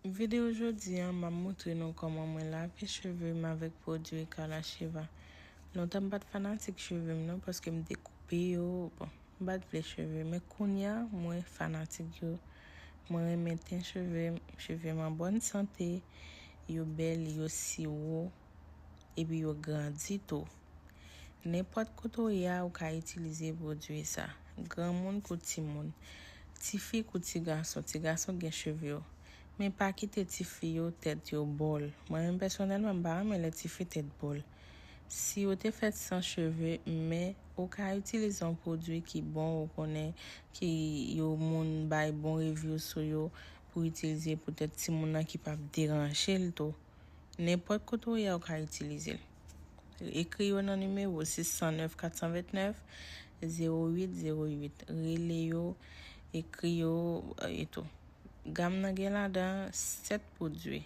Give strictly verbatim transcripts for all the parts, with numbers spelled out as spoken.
Videyo jodi a, m ap montre nou kòman mwen lave cheve m avèk pwodui Kala Sheva. Lontan m pa t fanatik cheve m non, paske m te koupe yo. Bon, m pa t vle cheve, men kounye a, mwen fanatik yo. Mwen renmen ten cheve m, cheve m an bòn sante, yo bèl, yo siwo, epi yo grandi tou. Nenpòt kote w ye a, ou ka itilize pwodui sa. Granmoun kou timoun. Tifi kou ti gason. Ti gason gen cheve w. Men pa kite tifi yo tèt yo bòl. Mwen menm pèsonèlman, m pa renmen lè tifi tèt bòl. Si yo te fèt san cheve, men ou ka itilize yon pwodui ki bon, ou konnen ki yo moun bay bon review sou yo pou itilize pou tèt timoun nan ki p ap deranje l tou. Nenpòt kote w ye a, ou ka itilize l. Ekri yo nan nimewo sis san nèf kat san vennèf zewo uit zewo uit. Rele yo, ekri yo, e tou. Gam nan gen ladan sèt pwodui.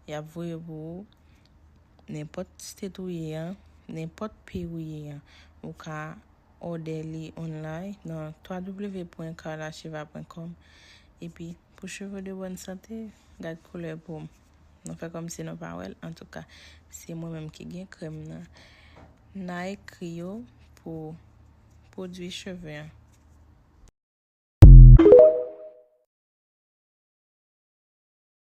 Y ap voye pou ou. Nenpòt state ou ye a, nenpòt peyi ou ye a, ou ka òdè li online nan w w w pwen carlasheva pwen com. Epi, pou cheve de bòn sante, gad koulè po m. Nou fè kòmsi nou pa wè l. Antouka, se mwen menm ki gen krèm nan. N a ekri yo pou pwodui cheve an.